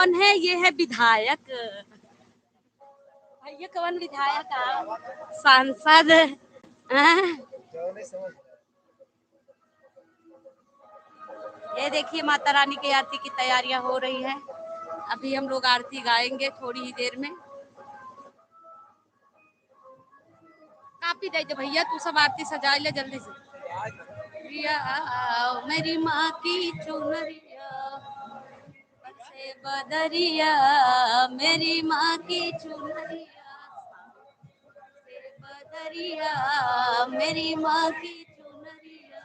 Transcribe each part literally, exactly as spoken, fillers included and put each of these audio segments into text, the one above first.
कौन है? ये है विधायक। भैया कौन विधायक है? सांसद। हाँ? ये देखिए, माता रानी की आरती की तैयारियां हो रही है। अभी हम लोग आरती गाएंगे थोड़ी ही देर में। कापी दे दे भैया, तू सब आरती सजा ले जल्दी से। या मेरी माँ की चुनरिया से बदरिया, मेरी माँ की चुनरिया से बदरिया, मेरी माँ की चुनरिया।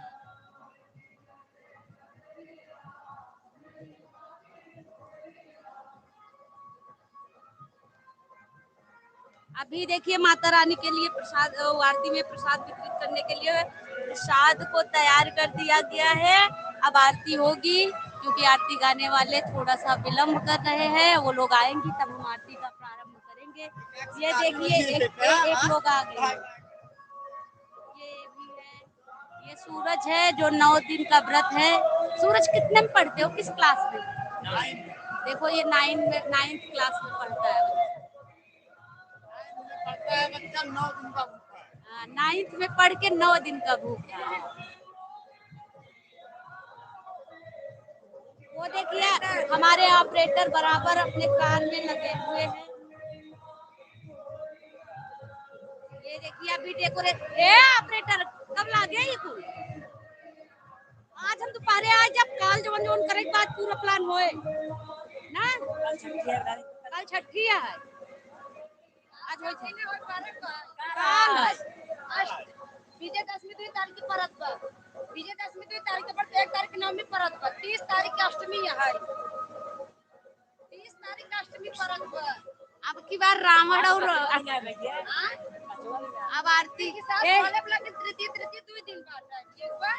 अभी देखिए, माता रानी के लिए प्रसाद, अ, आरती में प्रसाद वितरित करने के लिए प्रसाद को तैयार कर दिया गया है। अब आरती होगी, क्योंकि आरती गाने वाले थोड़ा सा विलंब कर रहे हैं, वो लोग आएंगी तब हम आरती का प्रारंभ करेंगे। ये देखिए, एक, एक, एक लोग आ गए हैं। ये भी है, ये सूरज है जो नौ दिन का व्रत है। सूरज कितने में पढ़ते हो, किस क्लास में? देखो, ये नाइन में, नाइन्थ क्लास में पढ़ता है। पढ़ता है बच्चा, नौ दिन का भूखा है। हाँ, नाइन्थ में पढ़ के नौ दिन का भूखा है। वो देखिए, हमारे ऑपरेटर बराबर अपने काम में लगे हुए हैं। ये देखिए, अभी डेकोरेट, ए ऑपरेटर, कब लागे ये कुल? आज हम दोपहरे आए, जब काल जवन जवन करे के बाद पूरा प्लान होए ना। कल छठी है। आज होई छठी। काल है। अष्ट-, विजयदशमी दुई तारीख के परत बा। विजयदशमी दुई तारीख के परत, एक तारीख के नवमी परत बा, तीस तारीख के अष्टमी है। तीस तारीख के अष्टमी परत बा। अब की बार रावण और हाँ? अब आरती के साथ ए। भले भले तृतीय, तृतीय दुई दिन बाद है, ठीक बा?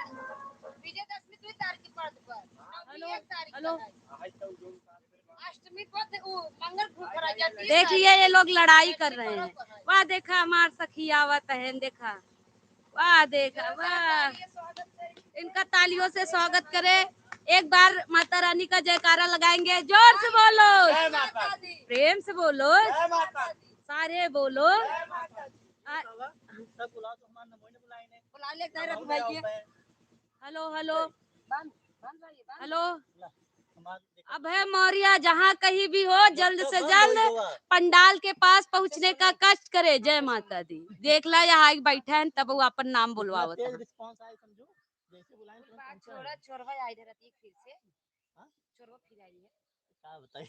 विजयदशमी दुई तारीख के परत बा, नवमी हेलो, एक तारीख हेलो। का है। अष्टमी को दे-, उ, मंगल को करा जाती है। देख लिए, ये लोग लड़ाई कर रहे हैं। वाह, देखा, हमार सखी आवत है, देखा। वाह, देखा, वाह। इनका तालियों से स्वागत करें। एक बार माता रानी का जयकारा लगाएंगे। जोर से बोलो। जय माता दी। प्रेम से बोलो। जय माता दी। सारे बोलो। जय माता दी। आ- सब बुलाओ तो हमारे नमोई ने बुलाए ने। बुला ले, इधर रख भाई के। हेलो, हेलो। बंद, बंद भाई, बंद। हेलो। अभय मौर्य जहाँ कहीं भी हो, जल्द से जल्द पंडाल के पास पहुँचने का कष्ट करे। जय माता दी। देख ला, यहाँ एक बैठा है, तब वो अपन नाम बोलवावत है। रिस्पांस आए, समझो, जैसे बुलाएं तुरंत पहुंचे। छोरा, छोरवा आई रही फिर से। हाँ? छोरवा फिर आई है। का बताई?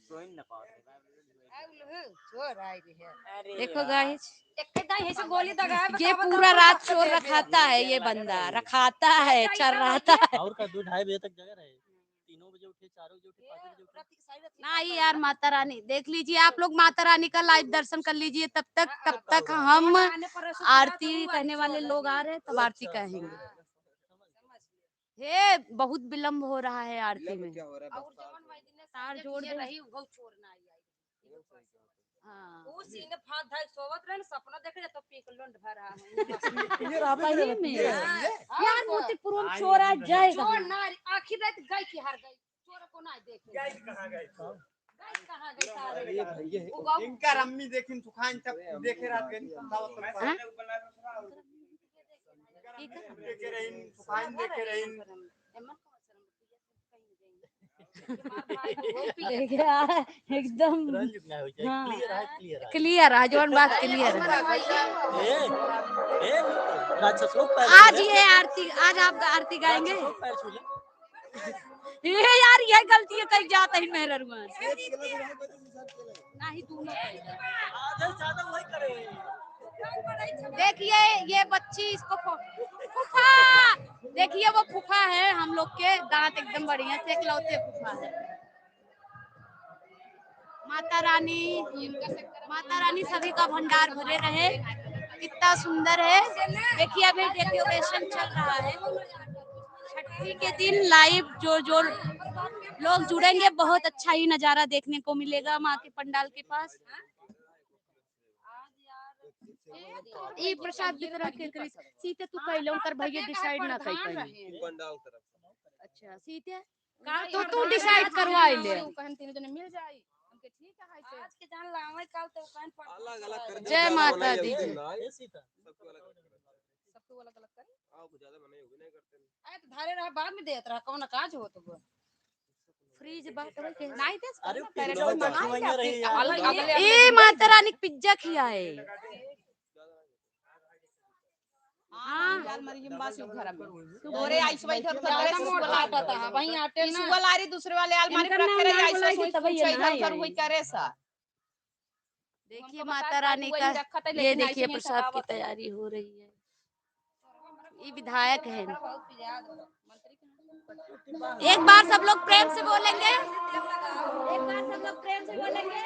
सोइन न पाओ। अब लो, छोर आई रही है। अरे देखो वाह। गाइस, एक दाई ऐसे गोली दगा है, ये बताओ, पूरा बताओ, रात बताओ, शोर बताओ, रखाता है, ये बताओ, बंदा बताओ। रखाता है, चर रहा है। और का दो ढाई बजे तक जगा रहे, तीनों बजे उठे, चारों बजे उठे, पाँच बजे उठे। नहीं यार, माता रानी देख लीजिए, आप लोग माता रानी का लाइव दर्शन कर लीजिए। तब तक, तब तक हम आरती कहने वाले लोग आ रहे हैं, तब आरती कहेंगे। हे, बहुत विलंब हो रहा है आरती में। तार जोड़ दे। हाँ। उ सीने फाँद धाई सोवत रहे न, सपना देखे जात तो पी के लोंड भर रहा है। ये राबे सही में। यार, मोतीपुर में चोर आ जाएगा। चोर ना, आखिर रात गई कि हार गई। चोर को ना देखे। गई कहाँ गई? गई कहाँ गई सारे? अरे भैया, इनका रम्मी देखिन सुखाइन तब देखे रात गई। हाँ? देखे रहीन, सुखाइन देखे रहीन। देखिए, आ, एकदम। हाँ। क्लियर है, क्लियर है। क्लियर है, जौन बात क्लियर है। ए, ए, राक्षस लोग पैर आज छूले। ये आरती, आज आप आरती गाएंगे? राक्षस लोग पैर छूले। ये यार, ये गलती है, कहीं जाता ही मेहररुआ। नहीं, दोनों कहीं। आधे ज्यादा वही करे। देखिए, ये बच्ची इसको फो-, फूफा, देखिए वो फूफा है हम लोग के, दांत एकदम बढ़िया से, इकलौते फूफा है। माता रानी, माता रानी सभी का भंडार भरे रहे। कितना सुंदर है, देखिए अभी डेकोरेशन चल रहा है। छठी के दिन लाइव जो जो लोग जुड़ेंगे, बहुत अच्छा ही नजारा देखने को मिलेगा माँ के पंडाल के पास। ई प्रसाद वितरण के करी। सीते तू कैले, उनकर भैया डिसाइड ना कर पाई। अच्छा, सीते का नहीं, तू, हम तू दोनों decide जने करवा ले। हम कहन तीनों जने मिल जाई। हमके ठीक है, ऐसे। आज के जान लावे, कल तो कहन पर अलग अलग करके जय माता दी। ए सीता। सबको अलग अलग करके। सबको अलग अलग करी। आओ, कुछ ज्यादा मना ही होगी, नहीं करते। अरे तो धारे रहा, बाद में देत रहा, कौन काज हो तो वो। फ्रिज बात होई के। नहीं दे सकते अरे, ना, पेरेंट्स पिज्जा में मंगाई बच्चों जाते रही हैं। अलग, अगले ए, माता रानी के पिज्जा खियाए। हाँ। लाल मरीज में बासी घर में। तोरे आइस बैठे और ज्यादा तोरे मोटा पता है, वहीं आटे ना। इस वाला आरी दूसरे वाले अलमारी इनका पर नाम रखे रहे, ना आइस बोला बैठे कि तब ये कुछ ना इधर उधर आई। हुई करे सा। देखिए हमको माता बता रानी वही का, रखा था, ये लेकिन देखिए ऐसे नहीं प्रसाद की सखावत है। तैयारी हो रही है। ये विधायक है। एक बार सब लोग प्रेम से बोलेंगे, एक बार सब लोग प्रेम से बोलेंगे,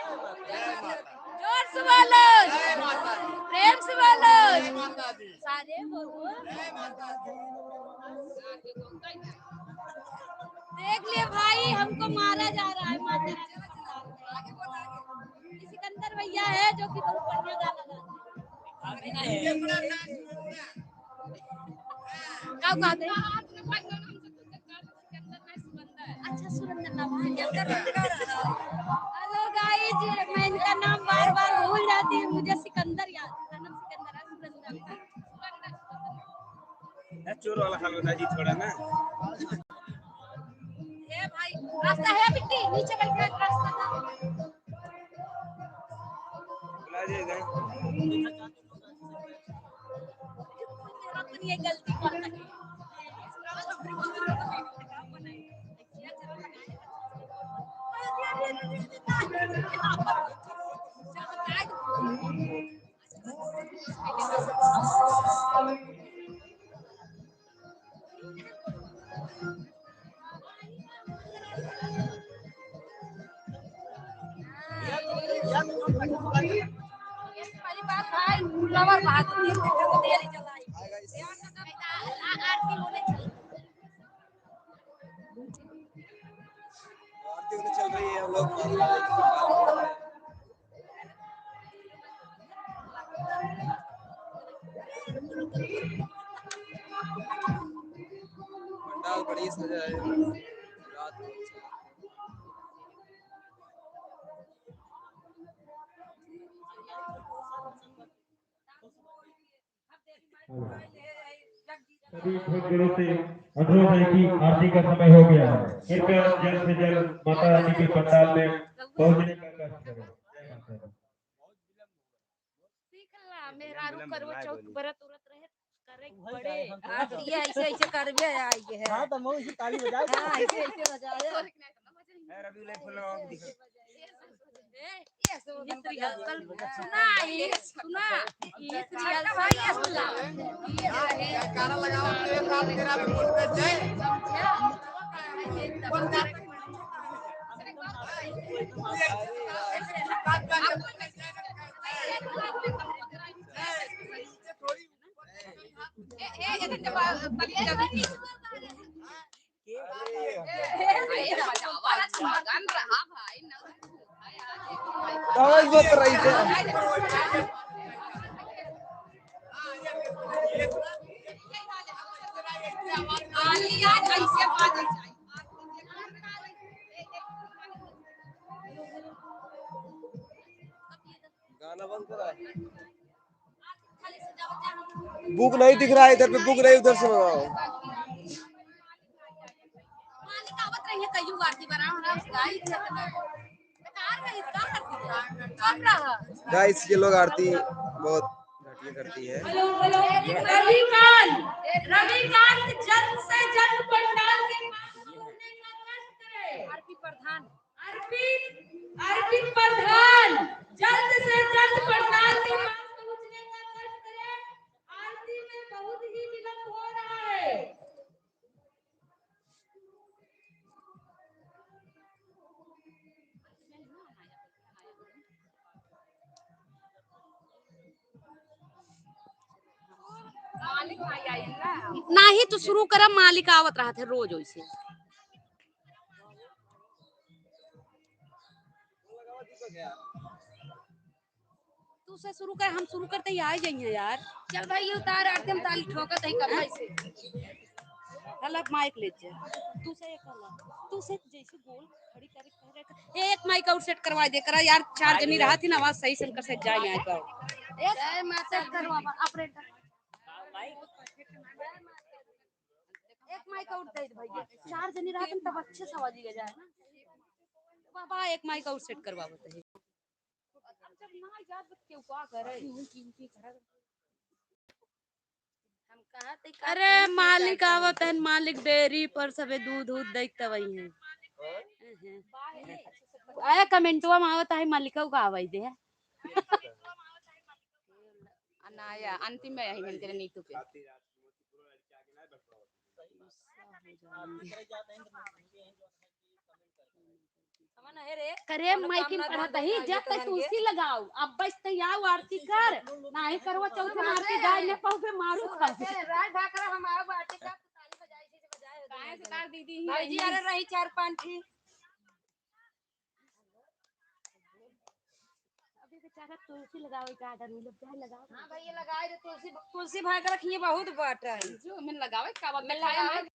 जोर से बोलो, प्रेम से बोलो, सारे बोलो। देख लिए भाई, हमको मारा जा रहा है माता रानी के साथ। सिकंदर भैया है जो कि बहुत बढ़िया गाना गाते हैं। का गाते हैं? अच्छा, सुरेंद्र नाम है। हेलो गाइस, मैं इनका नाम बार बार भूल जाती हूँ, मुझे सिकंदर याद है, नाम सिकंदर है, सुरेंद्र। ए, चोर वाला हाल बता जी थोड़ा ना। ए भाई, रास्ता है बिट्टी, नीचे बैठ के रास्ता था। बुला जाएगा। अपनी ये गलती कर। आरती होने चल रही है, हम लोग पंडाल बढ़िया सजा है। रात को सभी भक्तजनों से अनुरोध है कि आरती का समय हो गया है, कृपया जल्द से जल्द माता रानी के पंडाल में पहुंचने का कष्ट करें। जय माता दी। सीख ला, मेहरारू करवो चौथ बरत उरत रहे, करे के पड़े। आरती ऐसे ऐसे करबे आई के है। हाँ, तो मैं इसे ताली बजाए। हाँ, ऐसे ऐसे बजाए। ए, रवि, ले फुलवा दिखा। ए, ये तो रिहर्सल सुना, ये सुना, ये रिहर्सल ये सुना। ये गाना लगाओ, तेरे साथ तेरा भी बोल दे, जय। आवाज मत रही थे। गाना बंद करा। बुक नहीं दिख रहा है इधर पे, बुक नहीं, उधर से मंगाओ। मालिक आवत रही है, कईयो आरती बना रहा है, उसका ही इज्जत नहीं। बेकार है, इसका कर दिया। कर रहा। गाइस, ये लोग आरती बहुत घटिया करती है। हेलो, हेलो। रविकांत, रविकांत जल्द से जल्द पंडाल के पास पहुंचने का कष्ट करे। आरपी प्रधान। अर्पित, अर्पित प्रधान, जल्द से जल्द पंडाल के पास पहुंचने का कष्ट करें। आरती में बहुत ही विलंब हो रहा है। नाही तो शुरू करा, मालिक आवत रहत है रोज वैसे। तू से शुरू कर, हम शुरू करते ही आ जाइए यार। चल भाई, ये उतार, आरती हम ताली ठोकत है कब से। अलग माइक ले जा। तू से एक अलग। तू से जैसे गोल खड़ी करे, करे, करे। ए, एक माइक और सेट करवा दे करा यार, चार जनी रहा थी ना, आवाज सही से कर से जाए यहाँ पर। एक माइक सेट करवा, ऑपरेटर। एक माइक और दे दे भैया, चार जनी रहा थी तब अच्छे से आवाज लिया जाए ना। बाबा, एक माइक और सेट करवा बताइए। अब जब ना जात बा, केहू का करे? हम कहा तई का अरे, करी, मालिक का करी? आवत हन, मालिक डेयरी पर सबे दूध उध दैत वही हैं। अरे, कमेंटवा में आवत है, मालिकऊ का आवाज दे। अनाया, अंतिम में यही मिलते रहे नीतू के। करे माइकिन पढ़त ही, जब तक तुलसी लगाओ, अब बस तई आओ आरती कर, नाही करवा चौथ में आरती गाय ने पाऊ पे मारू खाओ। राय भाकरा हम आओ आरती का, ताली बजाई से बजाए हो काहे से जाए। कर दीदी ही भाई जी, रही। अरे रही चार पाँच ठी। अबे बेचारा तुलसी लगाओ, एक आर्डर मिलो, जाए लगाओ। हाँ भैया, लगाए दे तुलसी, तुलसी भाई के रखिए बहुत बात है। जो मन लगावे, का बात मैं लगावे।